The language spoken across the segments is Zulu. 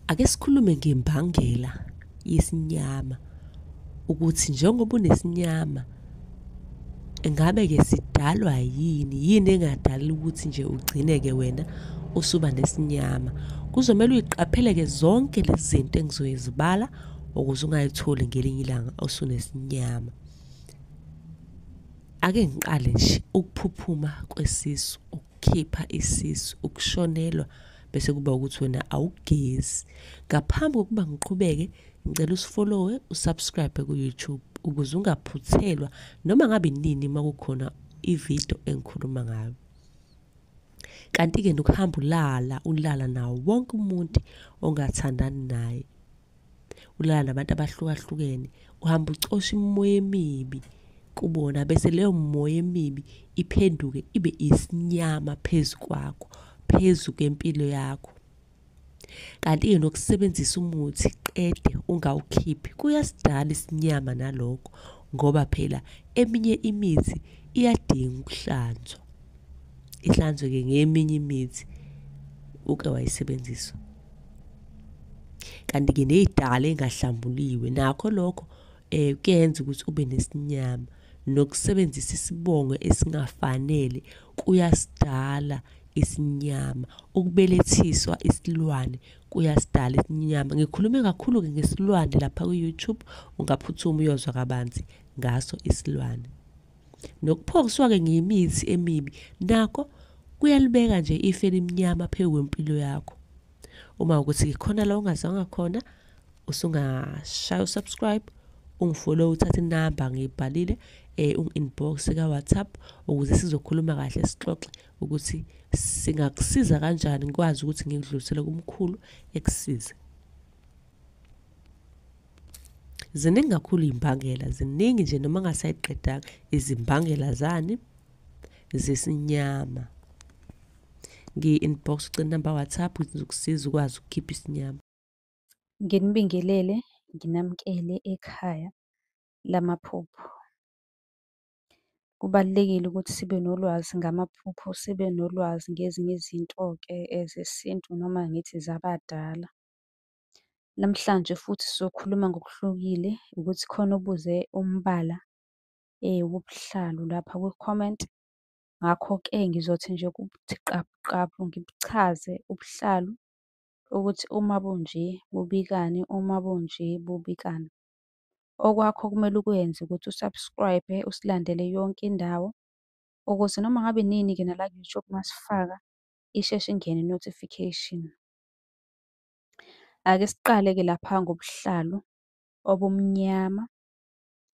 Ake sikhulume ngembangela yesinyama, ukuthi njengoba unesinyama, ngabe-ke sidalwa yini? Yini engadala ukuthi nje ugcine-ke wena usuba nesinyama? Kuzomele uy'qaphele-ke zonke lezi zinto engizoyizibala ukuze ungay'tholi ngelinye ilanga usunesinyama. Ake ngiqale nje, ukuphuphuma kwesisu, ukukhipha isisu, ukushonelwa, bese kuba ukuthi wena awugezi. Ngaphambi kokuba ngiqhubeke, ngicela usifollowe, usubscribe ku-YouTube ukuze ungaphuthelwa noma ngabe inini uma kukhona ividiyo engikhuluma ngayo. Kanti-ke nokuhamba ulala, ulala nawo wonke umuntu ongathandani naye. Ulala nabantu abahlukahlukene, uhamba ucosha imimoya emibi kubona, bese leyo mimoya emibi iphenduke ibe isinyama phezu kwakho, phezu kwempilo yakho. Kanti-ke nokusebenzisa umuthi qede ungawukhiphi kuyasidala isinyama nalokho, ngoba phela eminye imithi iyadinga ukuhlanzwa. Ihlanzwe-ke ngeminye imithi uke wayisebenzisa. Kanti-ke ney'dala ey'ngahlambuliwe nakho lokho kuyenza ukuthi ube nesinyama. Nokusebenzisa isibongo esingafanele kuyasidala isinyama. Ukubelethiswa isilwane kuyasidala isinyama. Ngikhulume kakhulu-ke ngesilwane lapha ku-YouTube, ungaphuthuma uyozwa kabanzi ngaso isilwane. Nokuphoswa-ke ngemithi emibi nakho kuyalibeka nje ifu elimnyama phezu kwempilo yakho. Uma ukuthi khona la ungazwanga khona, usungashaya usubscribe, ungifollow, uthathe inamba ngiyibhalile, ungi-inbox ka-WhatsApp ukuze sizokhuluma kahle, sixoxe ukuthi singakusiza kanjani, ngikwazi ukuthi ngikudlulisele kumkhulu ekusize. Ziningi kakhulu iy'mbangela, ziningi nje noma ngasayiqedanga izimbangela zani zesinyama. Ngiyi-inbox, ucela inamba ka-WhatsApp ngizokusiza ukwazi ukukhipha isinyama. Nginibingelele, nginamukele ekhaya lamaphupho. Kubalulekile ukuthi sibe nolwazi ngamaphupho, sibe nolwazi ngezinye izinto-ke zesintu noma ngithi zabadala. Namhlanje futhi sizokhuluma ngokuhlukile, ukuthi khona obuze umbala wobuhlalu lapha kwi-comment. Ngakho-ke ngizothi nje ukuthi qaphu qaphu ngibuchaze ubuhlalu ukuthi uma bunje bubikani, uma bunje bubikani. Okwakho okumele ukwenze ukuthi u-subscribe-e, usilandele yonke indawo, ukuze noma ngabe inini-ke nala ku-YouTube masifaka, isheshe ingene i-notification. Ake siqale-ke lapha ngobuhlalu obumnyama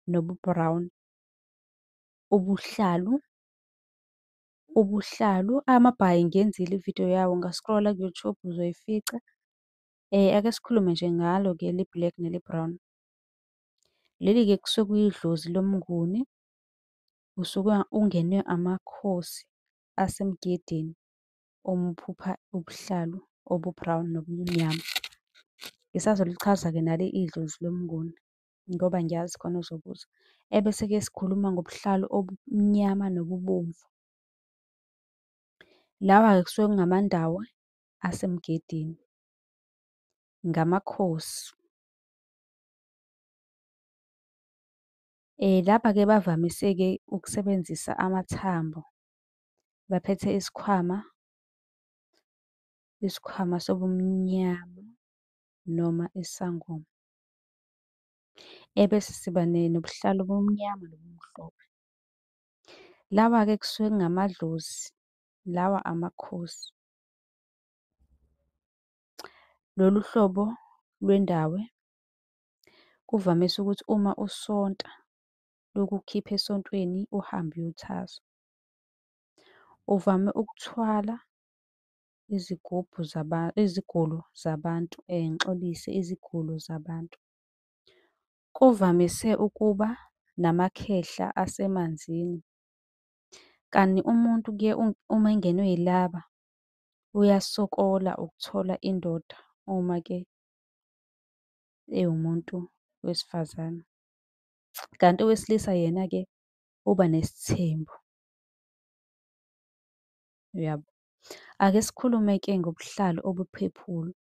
nobu-brown. Ubuhlalu, ubuhlalu, amabhayi ngiyenzile ividiyo yawo, unga-scroll-a ku-YouTube uzoyifica. Ake sikhulume nje ngalo-ke eli-black neli-brown. Leli-ke kusuke kuyidlozi lomNguni, usuke ungenwe amakhosi asemgidini uma uphupha ubuhlalu obu-brown nobumnyama. Ngisazolichaza-ke nalo idlozi lomNguni ngoba ngiyazi khona ozobuza. Ebese-ke sikhuluma ngobuhlalu obumnyama nobubomvu. Lawa-ke kusuke kungamandawo asemgidini, ngamakhosi. Lapha-ke bavamise-ke ukusebenzisa amathambo, baphethe isikhwama, isikhwama sobumnyama noma isangoma. Ebese siba nobuhlalu obumnyama nobumhlophe. Lawa-ke kusuke kungamadlozi, lawa amakhosi. Lolu hlobo lwendawo kuvamise ukuthi uma usonta lukukhipha esontweni uhambe uyothwasa. Uvame ukuthwala izigubhu izigulu zabantu, ngixolise, izigulu zabantu. Kuvamise ukuba namakhehla asemanzini, kanti umuntu kuye uma engenwe yilaba uyasokola ukuthola indoda uma-ke ewumuntu wesifazane. Kanti owesilisa yena-ke uba nesithembu, uyabo. Ake sikhulume-ke ngobuhlalu obuphephulu.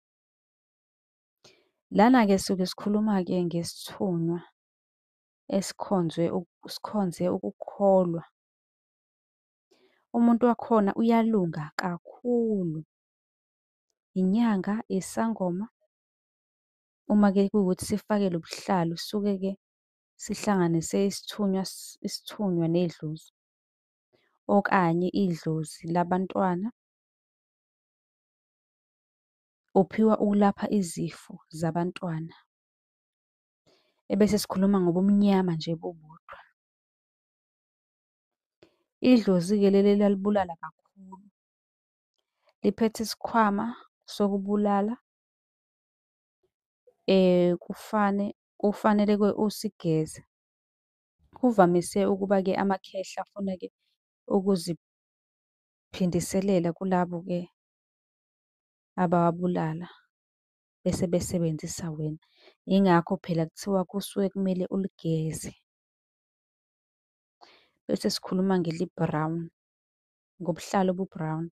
Lana-ke suke sikhuluma-ke ngesithunywa esikhonzwe sikhonze ukukholwa. Umuntu wakhona uyalunga kakhulu, inyanga, isangoma. Uma-ke kuwukuthi sifake lo buhlalu suke-ke sihlanganise isithunywa isithunywa nedlozi, okanye idlozi labantwana. Uphiwa ukulapha izifo zabantwana. Ebese sikhuluma ngobumnyama nje bubodwa. Idlozi-ke leli lalibulala kakhulu, liphethe isikhwama sokubulala kufane kufanele-ke usigeze. Kuvamise ukuba-ke amakhehla afune-ke ukuziphindiselela kulabo-ke abawabulala bese besebenzisa wena. Yingakho phela kuthiwa kusuke kumele uligeze. Bese sikhuluma ngeli-brown, ngobuhlalu obu-brown.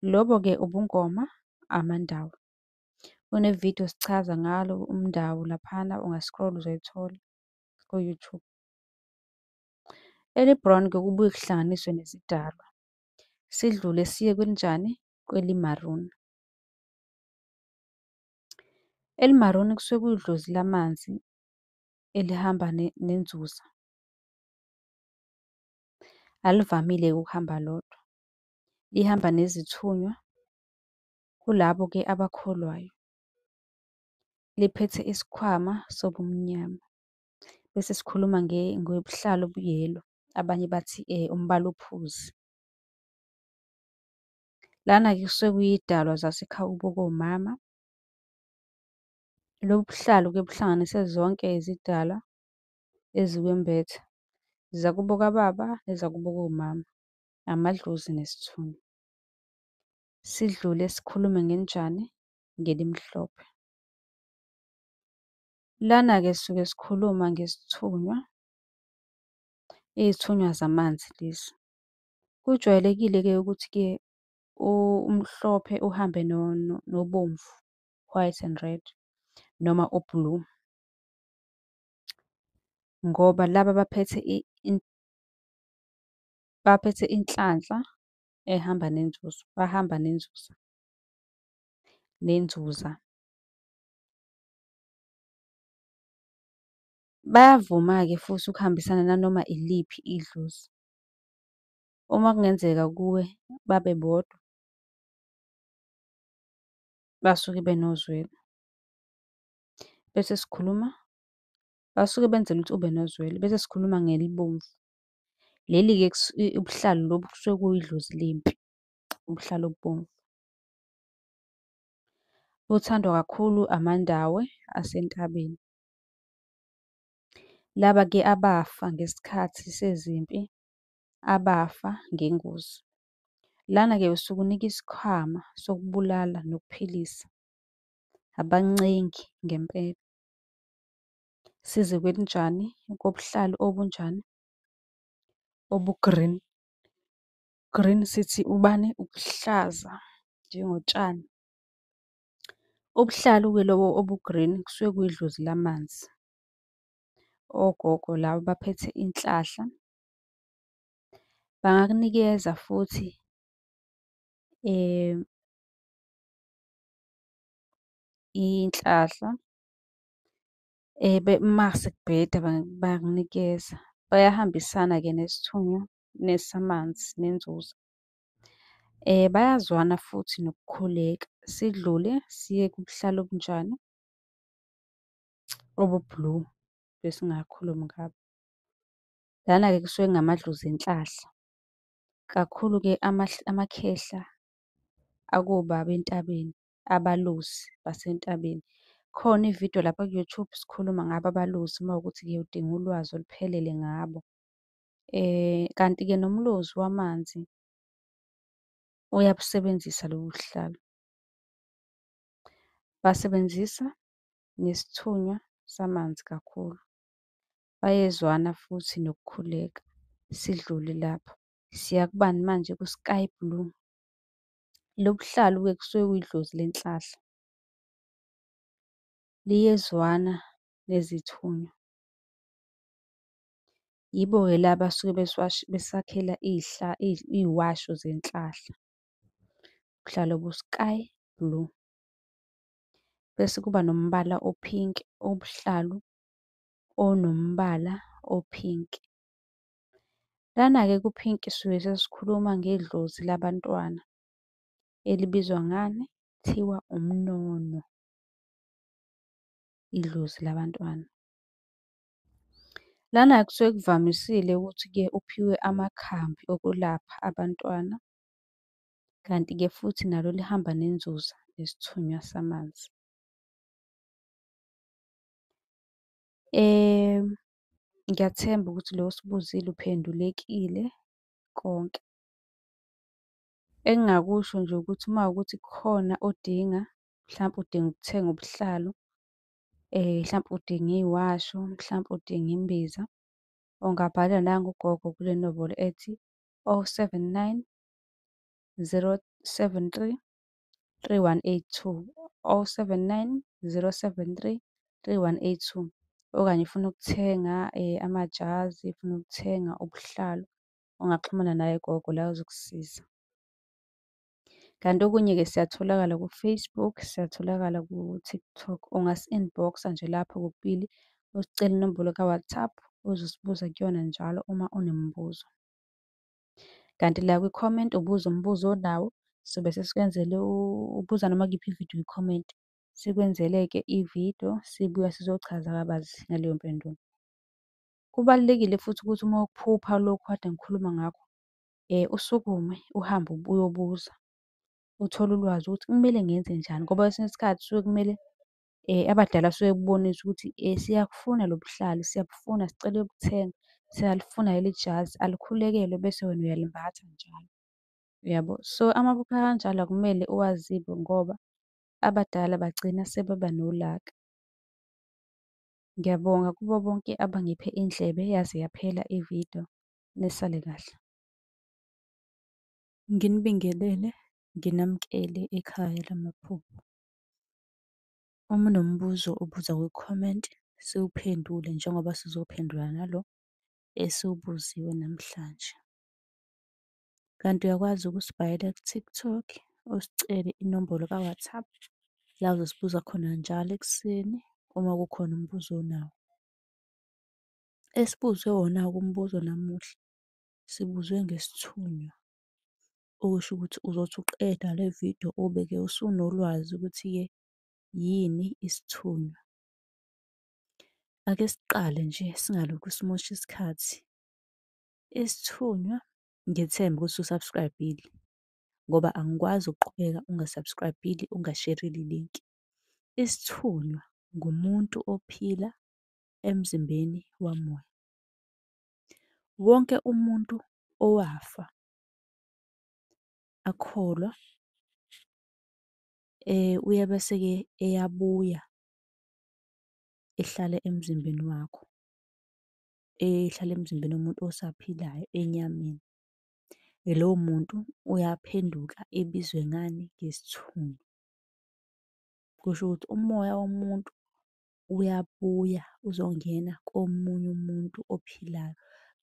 Lobo-ke ubungoma, amaNdawu. Kune-video sichaza ngalo umndawu laphana unga-scroll-a uzoyithola ku-YouTube. Eli-brown-ke kubuye kuhlanganiswe nezidalwa, sidlule siye kwelinjani, kweli-maroon. Eli-maroon kusuke kuyidlozi lamanzi elihamba nenzuza. Alivamile-ke ukuhamba lodwa, lihamba nezithunywa kulabo-ke abakholwayo. Liphethe isikhwama sobumnyama. Bese sikhuluma ngobuhlalu obu-yellow, abanye bathi umbala ophuzi. Lana-ke kusuke kuyidalwa zasekhaya komama. Lobu buhlalu-ke buhlanganise zonke izidalwa ezikwembethe, zakubo kababa nezakubo komama, amadlozi nesithunywa. Sidlule sikhulume ngelinjani? Ngelimhlophe. Lana-ke sisuke sikhuluma ngesithunywa, iy'thunywa zamanzi lezi. Kujwayelekile-ke ukuthi-ke umhlophe uhambe nobomvu, white and red, noma o-blue. Ngoba laba baphethe baphethe inhlanhla ehamba nenzuzo, bahamba nenzuza, nenzuza. Bayavuma-ke futhi ukuhambisana nanoma iliphi idlozi. Uma kungenzeka kuwe babe bodwa, basuke benozwelo. Bese sikhuluma, basuke benzela ukuthi ube nozwelo. Bese sikhuluma ngelibomvu. Leli-ke ubuhlalu lobu kusuke kuyidlozi lempi, ubuhlalu obubomvu. Buthandwa kakhulu amaNdawe asentabeni. Laba-ke abafa ngesikhathi sezimpi, abafa ngengozi. Lana-ke usuke unikwa isikhwama sokubulala nokuphilisa. Abancengi ngempela. Size kwelinjani, kobuhlalu obunjani, obu-green. Green sithi ubani? Ukuhlaza njengotshani. Ubuhlalu-ke lobo obu-green kusuke kuyidlozi lamanzi. Ogogo laba baphethe inhlahla. Bangakunikeza futhi inhlahla mase kubheda bayakunikeza. Bayahambisana-ke nesithunywa nesamanzi nenzuzo. Bayazwana futhi nokukhuleka. Sidlule siye kubuhlalu obunjani? Obu-blue, besingakhulumi ngabo. Lana-ke kusuke kungamadlozi enhlahla. Kakhulu-ke amakhehla akobaba entabeni, abalusi basentabeni. Khona ividiyo lapha ku-YouTube sikhuluma ngabo abalusi uma kuwukuthi-ke udinga ulwazi oluphelele ngabo. Kanti-ke nomlozi wamanzi uyabusebenzisa lobu buhlalu. Basebenzisa nesithunywa samanzi kakhulu. Bayezwana futhi nokukhuleka. Sidlule lapho. Siya kubani manje? Ku-sky blue. Lobu buhlalu-ke kusuke kuyidlozi lenhlahla. Liyezwana nezithunywa. Yibo-ke la abasuke besakhela iy'washo zenhlahla. Ubuhlalu obu-sky blue. Bese kuba nombala o-pink, ubuhlalu onombala o-pink. Lana-ke ku-pink sisuke sesikhuluma ngedlozi labantwana elibizwa ngani? Kuthiwa umnono, idlozi labantwana. Lana-ke kusuke kuvamisile ukuthi-ke uphiwe amakhambi okulapha abantwana, kanti-ke futhi nalo lihamba nenzuza nesithunywa samanzi. Ngiyathemba ukuthi lo osibuzile uphendulekile konke. Engingakusho nje ukuthi uma kuwukuthi kukhona odinga, mhlampe udinga ukuthenga ubuhlalu, hlampe udinga iy'washo, mhlampe udinga imbiza, ungabhala nangu ugogo kule nombolo ethi, oh seven nine, zero seven three, three one eight two, oh seven nine, zero seven three, three one eight two. Okanye ufuna ukuthenga amajazi, ufuna ukuthenga ubuhlalu, ungaxhumana naye ugogo la uzokusiza. Kanti okunye-ke siyatholakala ku-Facebook, siyatholakala ku-TikTok. Ungasi-inbox-a nje lapho kokubili, usicele inombolo ka-WhatsApp, uzosibuza kuyona njalo uma unemibuzo. Kanti la kwi-comment ubuza umbuzo onawo, sobe sesikwenzela ubuza noma kuyiphi ividiyo kwi-comment. Sikwenzele-ke ividiyo, sibuya sizochaza kabanzi ngaleyo mpendulo. Kubalulekile futhi ukuthi uma ukuphupha lokhu kade ngikhuluma ngakho, usukume uhambe uyobuza, uthole ulwazi ukuthi kumele ngenzenjani ngoba kwesinye isikhathi kusuke kumele abadala basuke bekubonisa ukuthi siyakufuna lo buhlalu, siyabufuna, sicela uyobuthenga, siyalifuna leli jazi, alikhulekelwe bese wena uyalimbatha njalo, uyabo? So, amaphupho akanjalo akumele uwazibe ngoba abadala bagcina sebeba nolaka. Ngiyabonga kubo bonke abangiphe indlebe yaze yaphela ividiyo. Nisale kahle. Nginibingelele, nginamukele ekhaya lamaphupho. Uma unombuzo ubuza kwi-comment, siwuphendule njengoba sizophendula nalo esiwubuziwe namhlanje. Kanti uyakwazi ukusibhalela ku-TikTok, usicele inombolo ka-WhatsApp, la uzosibuza khona njalo ekuseni uma kukhona umbuzo onawo. Esibuzwe wona-ke umbuzo namuhla, sibuzwe ngesithunywa, okusho ukuthi uzothi uqeda le vidiyo ube-ke usunolwazi ukuthi-ke yini isithunywa. Ake siqale nje singalokhu simosha isikhathi. Isithunywa, ngithembe ukuthi usu-subscribe-ile ngoba angikwazi ukuqhubeka unga-subscribe-ile, ungasherili ilinki. Isithunywa ngumuntu ophila emzimbeni wamoya. Wonke umuntu owafa akholwa uye bese-ke eyabuya ehlale emzimbeni wakho, ehlala emzimbeni womuntu osaphilayo enyameni. Lowo muntu uyaphenduka ebizwe ngani? Ngesithunywa. Kusho ukuthi umoya womuntu uyabuya uzongena komunye umuntu ophilayo,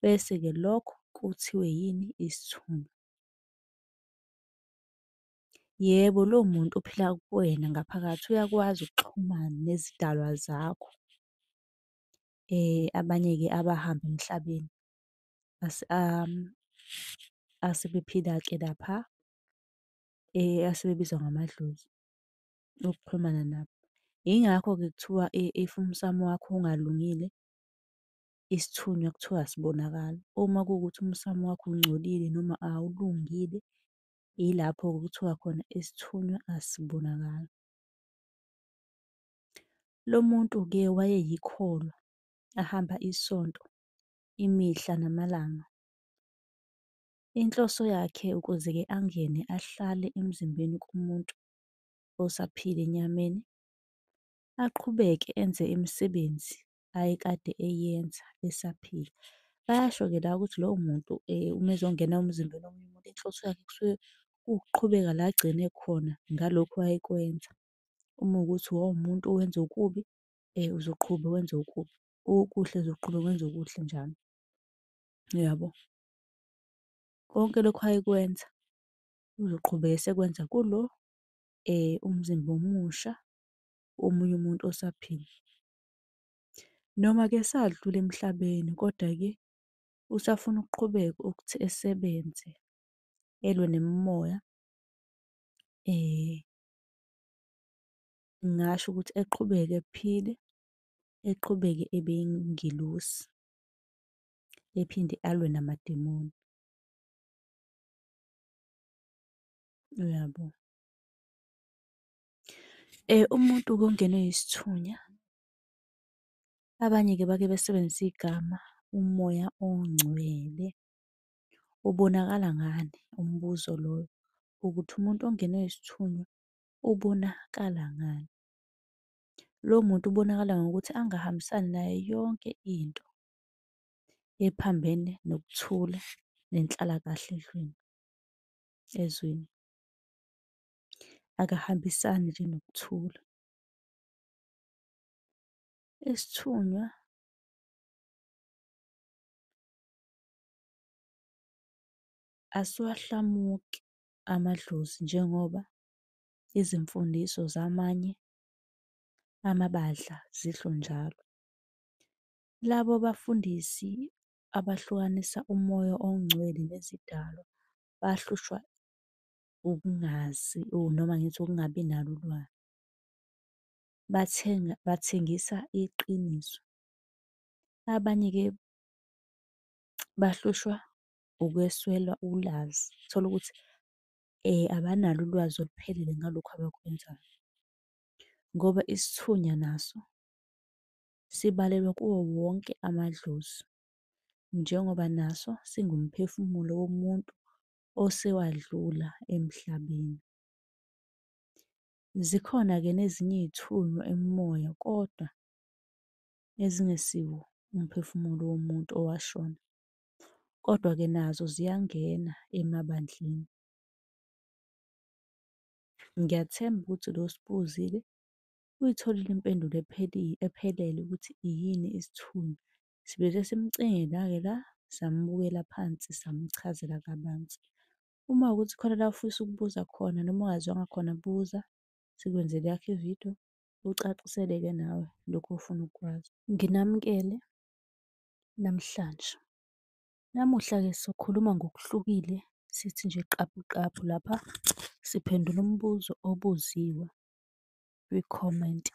bese-ke lokho kuthiwe yini? Isithunywa. Yebo, lowo muntu ophila kuwena ngaphakathi uyakwazi ukuxhumana nezidalwa zakho. Abanye-ke abahamba emhlabeni asebephila-ke lapha asebebizwa ngamadlozi, ukuxhumana nabo. Yingakho-ke kuthiwa if umsamo wakho ungalungile, isithunywa kuthiwa asibonakali. Uma kuwukuthi umsamo wakho ungcolile noma awulungile, ilapho-ke okuthiwa khona isithunywa asibonakali. Lo muntu-ke wayeyikholwa, ahamba isonto imihla namalanga. Inhloso yakhe ukuze-ke angene ahlale emzimbeni kumuntu osaphila enyameni, aqhubeke enze imisebenzi ayekade eyenza esaphila. Bayasho-ke la ukuthi lowo muntu uma ezongena emzimbeni womunye umuntu, inhloso yakhe kusuke kuwukuqhubeka la agcine khona ngalokhu ayekwenza. Uma kuwukuthi wawumuntu owenza okubi, uzoqhuba wenze okubi, okuhle uzoqhubeka wenze okuhle njalo, uyabo? Konke lokhu ayekwenza uzoqhubeka esekwenza kulo umzimba omusha womunye umuntu osaphila. Noma-ke sadlula emhlabeni, kodwa-ke usafuna ukuqhubeka ukuthi esebenze, elwe nemimoya, ngingasho ukuthi eqhubeke ephile, eqhubeke ebe yingelosi, ephinde alwe namadimoni. Uyabo? Umuntu-ke ongenwe isithunya, abanye-ke bake besebenzise igama umoya ongcwele. Ubonakala ngani? Umbuzo loyo, ukuthi umuntu ongenwe isithunywa ubonakala ngani? Lowo muntu ubonakala ngokuthi angahambisani nayo yonke into ephambene nokuthula nenhlalakahle edlweni, ezweni. Akahambisani nje nokuthula. Isithunywa asiwahlamuki amadlozi njengoba izimfundiso zamanye amabandla zisho njalo. Labo bafundisi abahlukanisa umoya ongcwele nezidalwa bahlushwa ukungazi or noma ngithi ukungabi nalo ulwazi. Bathenga, bathengisa iqiniso. Abanye-ke bahlushwa ukweswela ulwazi. Uthole ukuthi abanalo ulwazi oluphelele ngalokhu abakwenzayo, ngoba isithunywa naso sibalelwa kuwo wonke amadlozi, njengoba naso singumphefumulo womuntu osewadlula emhlabeni. Zikhona-ke nezinye iy'thunywa imimoya kodwa ezingesiwo umphefumulo womuntu owashona, kodwa-ke nazo ziyangena emabandleni. Ngiyathemba ukuthi lo osibuzile uyitholile impendulo ephelele ukuthi yini isithunywa. Sibe sesimcingela-ke la, sambukela phansi, samchazela kabanzi. Uma kuwukuthi khona la ofisa ukubuza khona noma ongazwanga khona, buza sikwenzele eyakho ividiyo, ucaciseleke nawe lokhu ofuna ukukwazi. Nginamukele namhlanje. Namuhla-ke sokhuluma ngokuhlukile, sithi nje qaphu qaphu lapha, siphendula umbuzo obuziwe kwi-comment.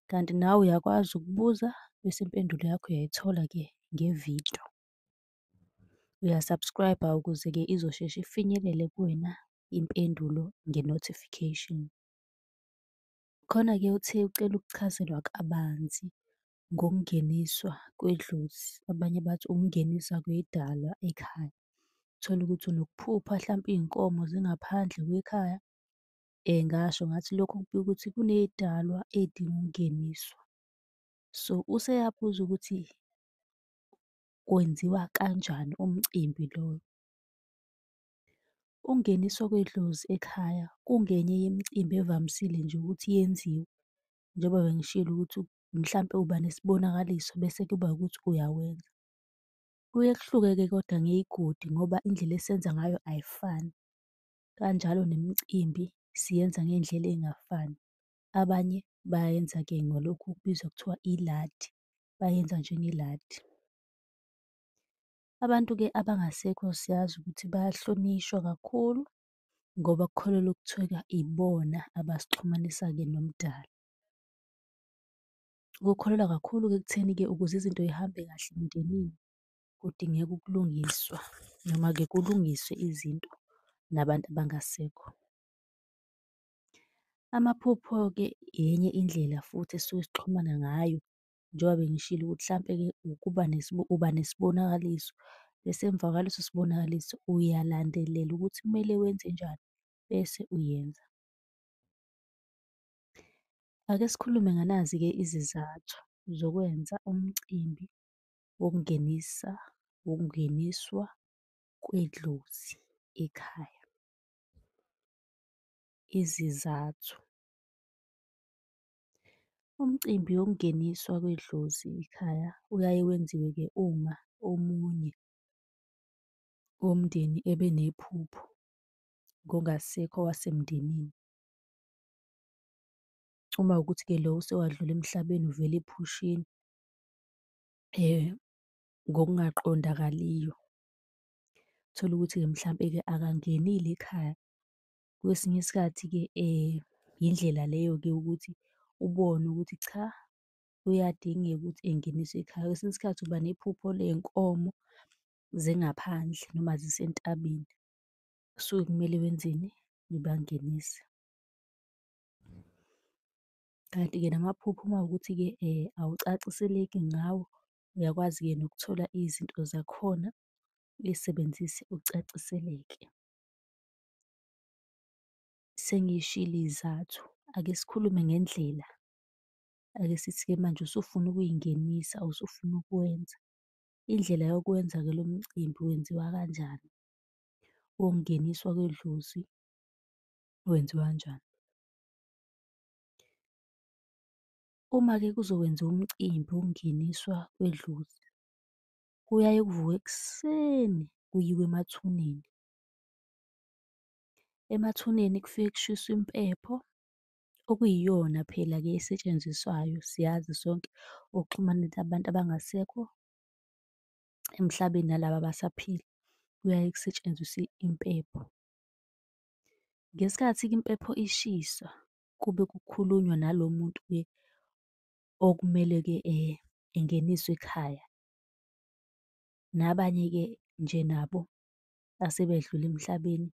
Kanti nawe uyakwazi ukubuza bese impendulo yakho uyayithola-ke ngevidiyo. Uya-subscribe-a ukuze-ke izosheshe ifinyelele kuwena impendulo nge-notification. Khona-ke uthe ucela ukuchazelwa kabanzi ngokungeniswa kwedlozi, abanye bathi ukungeniswa kwedalwa ekhaya. Uthole ukuthi unokuphupha hlampe iy'nkomo zingaphandle kwekhaya. Ngasho ngathi lokho kubika ukuthi kuney'dalwa ey'dinga ukungeniswa. So, useyabuza ukuthi kwenziwa kanjani umcimbi loyo. Ukungeniswa kwedlozi ekhaya kungenye yemicimbi evamisile nje ukuthi yenziwe, njengoba bengishilo ukuthi mhlampe uba nesibonakaliso bese kuba ukuthi uyawenza. Kuye kuhluke-ke kodwa ngey'godi ngoba indlela esenza ngayo ayifani. Kanjalo nemicimbi siyenza ngey'ndlela ey'ngafani. Abanye bayenza-ke ngalokhu okubizwa kuthiwa iladi, bayenza njengeladi. Abantu-ke abangasekho siyazi ukuthi bayahlonishwa kakhulu ngoba kukholelwa ukuthiwa ibona abasixhumanisa-ke noMdali. Kukholelwa kakhulu-ke ekutheni-ke ukuze izinto y'hambe kahle emndenini kudingeka ukulungiswa noma-ke kulungiswe izinto nabantu abangasekho. Amaphupho-ke enye indlela futhi esisuke sixhumana ngayo, njengoba bengishilo ukuthi hlampe-ke ukuba uba nesibonakaliso, bese emva kwaleso sibonakaliso uyalandelela ukuthi kumele wenzenjani, bese uyenza. Ake sikhulume nganazi-ke izizathu zokwenza umcimbi wokungenisa, wokungeniswa kwedlozi ekhaya. Izizathu. Umcimbi wokungeniswa kwedlozi ekhaya uyaye wenziwe-ke uma omunye womndeni ebe nephupho ngongasekho owasemndenini. Uma kuwukuthi-ke lo osewadlula emhlabeni uvela ephusheni ngokungaqondakaliyo. Uthole ukuthi-ke mhlampe-ke akangenile ekhaya. Kwesinye isikhathi-ke indlela leyo-ke yokuthi ubone ukuthi cha, uyadingeka ukuthi engeniswe ekhaya. Kwesinye isikhathi uba nephupho ley'nkomo zingaphandle noma zisentabeni, kusuke kumele wenzeni? Ubangenise. Kanti-ke namaphupho uma kuwukuthi-ke awucaciseleki ngawo, uyakwazi-ke nokuthola izinto zakhona, uy'sebenzise ucaciseleke. Sengiy'shilo iy'zathu, ake sikhulume ngendlela. Ake sithi-ke manje usufuna ukuy'ngenisa, usufuna ukuwenza. Indlela yokwenza-ke lo mcimbi wenziwa kanjani? Wokungeniswa kwedlozi wenziwa kanjani? Uma-ke kuzokwenziwa umcimbi wokungeniswa kwedlozi, kuyaye kuvukwe ekuseni kuyiwe emathuneni. Emathuneni kufike kushiswe impepho, okuyiyona phela-ke esetshenziswayo, siyazi sonke ukuxhumanisa abantu abangasekho emhlabeni nalaba abasaphila, kuyaye kusetshenziswe impepho. Ngesikhathi-ke impepho ishiswa, kube kukhulunywa nalo muntu-ke okumele-ke engeniswe ekhaya. Nabanye-ke nje nabo asebedlula emhlabeni,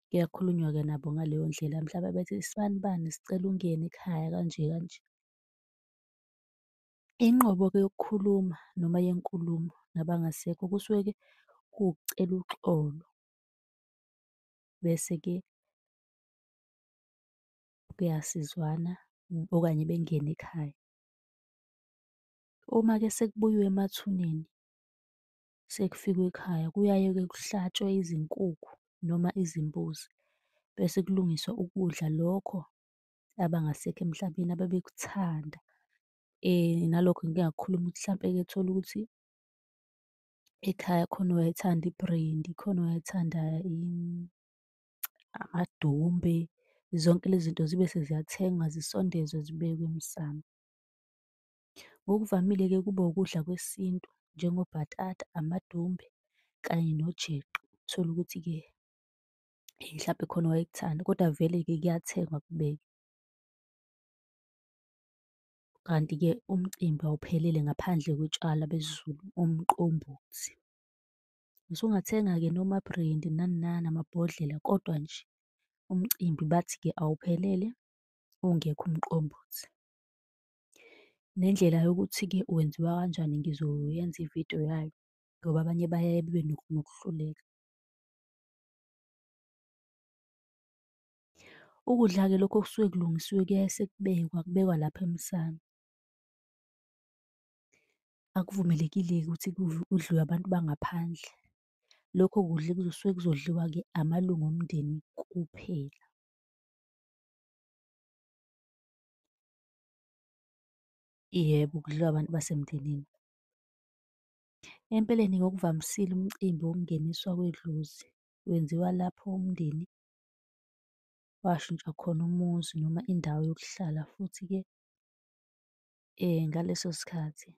kuyakhulunywa-ke nabo ngaleyo ndlela, mhlampe bethi sibanibani sicela ungene ekhaya kanje kanje. Inqobo-ke yokukhuluma noma yenkulumo nabangasekho kusuke-ke kuwukucela uxolo, bese-ke kuyasizwana okanye bengene ekhaya. Uma-ke sekubuyiwe emathuneni, sekufikwe ekhaya, kuyaye-ke kuhlatshwe izinkukhu noma izimbuzi, bese kulungiswa ukudla lokho abangasekho emhlabeni ababekuthanda. Nalokho ngike ngakukhuluma ukuthi hlampe-ke tholukuthi ekhaya khona owayethanda ibhrendi, khona owayethanda amadumbe, zonke lezi zinto zibe seziyathengwa zisondezwe zibekwe emsamo. Ngokuvamile-ke kuba ukudla kwesintu njengobhatata, amadumbe kanye nojeqe. Uthole ukuthi-ke hlampe khona owayekuthanda, kodwa vele-ke kuyathengwa kubekwe. Kanti-ke umcimbi awuphelele ngaphandle kotshwala besiZulu, umqombothi. Usungathenga-ke noma-brandy nani nani, amabhodlela, kodwa nje umcimbi bathi-ke awuphelele ungekho umqombothi. Nendlela yokuthi-ke wenziwa kanjani ngizoyenza ividiyo yayo, ngoba abanye bayaye bebe nokuhluleka. Ukudla-ke lokhu okusuke kulungisiwe kuyaye sekubekwa, kubekwa lapha emsamo. Akuvumelekile-ke ukuthi kudliwe abantu bangaphandle. Lokho kudla kuzosuke kuzodliwa-ke amalungu omndeni kuphela. Yebo, kudliwa abantu basemndenini. Empeleni ngokuvamisile umcimbi wokungeniswa kwedlozi wenziwa lapho umndeni washintsha khona umuzi noma indawo yokuhlala futhi-ke ngaleso sikhathi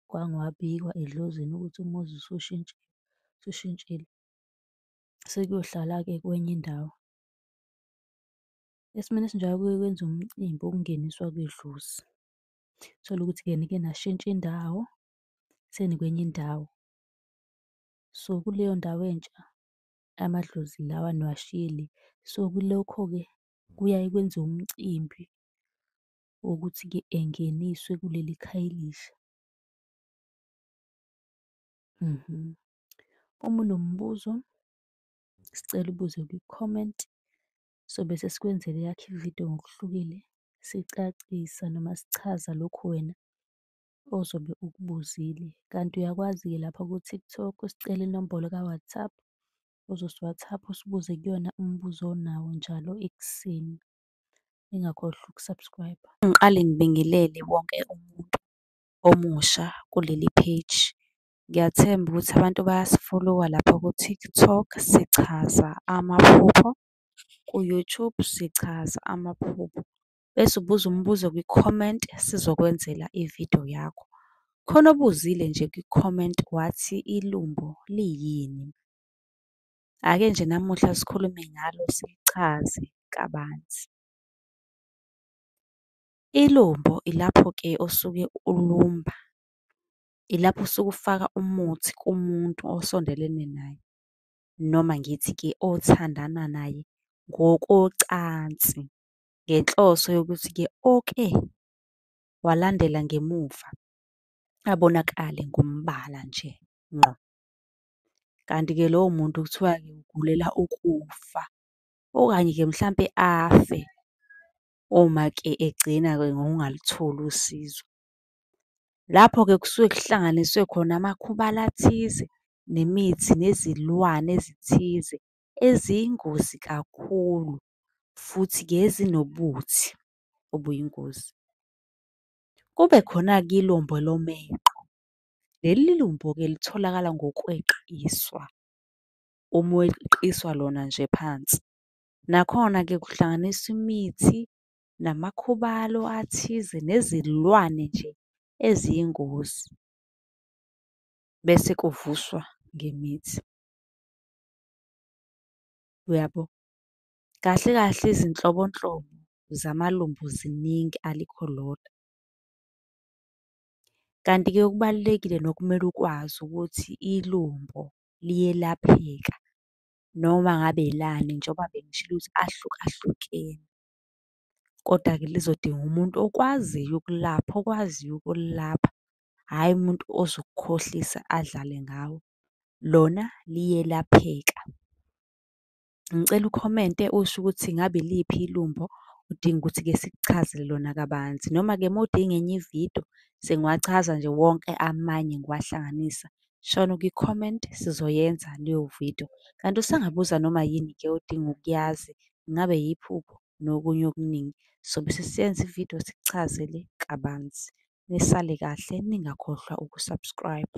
kwake kwabikwa edlozini ukuthi umuzi usushintshile, sekuyohlalwa-ke kwenye indawo. Esimweni esinjalo kuye kwenziwe umcimbi wokungeniswa kwedlozi. Uthole ukuthi-ke nike nashintsha indawo, senikwenye indawo. So, kuleyo ndawo entsha amadlozi lawa aniwashiyile. So, kulokho-ke kuyaye kwenziwe umcimbi wokuthi-ke engeniswe kuleli khaya elisha. Uma unombuzo, sicela ubuze kwi-comment, sobe sesikwenzela eyakho ividiyo ngokuhlukile, sicacisa noma sichaza lokhu wena ozobe ukubuzile. Kanti uyakwazi-ke lapha ku-TikTok usicele inombolo ka-WhatsApp, uzosi-WhatsApp usibuze kuyona umbuzo onawo njalo ekuseni. Ningakhohlwa uku-subscribe. Ngiqale ngibingelele wonke umuntu omusha kuleli page. Ngiyathemba ukuthi abantu bayasifolowa lapha ku-TikTok, sichaza amaphupho, ku-YouTube sichaza amaphupho. Bese ubuza umbuzo kwi-comment sizokwenzela ividiyo yakho. Khona obuzile nje kwi-comment wathi ilumbo liyini? Ake nje namuhla sikhulume ngalo silichaze kabanzi. Ilumbo ilapho-ke osuke ulumba, ilapho osuke ufaka umuthi kumuntu osondelene naye, noma ngithi-ke othandana naye ngokocansi. Ngenhloso yokuthi-ke oke walandela ngemuva abonakale ngombala nje ngqo. Kanti-ke lowo muntu kuthiwa-ke ugulela ukufa, okanye-ke mhlampe afe uma-ke egcina-ke ngokungalutholi usizo. Lapho-ke kusuke kuhlanganiswe khona amakhubalo athize, nemithi, nezilwane ezithize eziyingozi kakhulu, futhi-ke ezinobuthi obuyingozi. Kube khona-ke ilumbo lomeqo. Leli lumbo-ke litholakala ngokweqiswa, uma weqiswa lona nje phansi. Nakhona-ke kuhlanganiswa imithi, namakhubalo athize, nezilwane nje eziyingozi, bese kuvuswa ngemithi. Uyabo? Kahle kahle izinhlobonhlobo zamalumbo ziningi alikho lilodwa. Kanti-ke okubalulekile nokumele ukwazi ukuthi ilumbo liyelapheka noma ngabe elani njengoba bengishilo ukuthi ahlukahlukene. Koda-ke lizodinga umuntu okwaziyo ukulapha, okwaziyo ukulilapha, hhayi umuntu ozokukhohlisa adlale ngawe. Lona liyelapheka. Ngicela ukhomente usho ukuthi ngabe iliphi ilumbo odinga ukuthi-ke sikuchazele lona kabanzi. Noma-ke uma udinga enye ividiyo sengiwachaza nje wonke amanye ngiwahlanganisa, shono kwi-comment sizoyenza leyo vidiyo. Kanti usangabuza noma yini-ke odinga ukuyazi, ngabe yiphupho nokunye okuningi. Sobe sesiyenza ividiyo sikuchazele kabanzi. Nisale kahle ningakhohlwa uku-subscribe.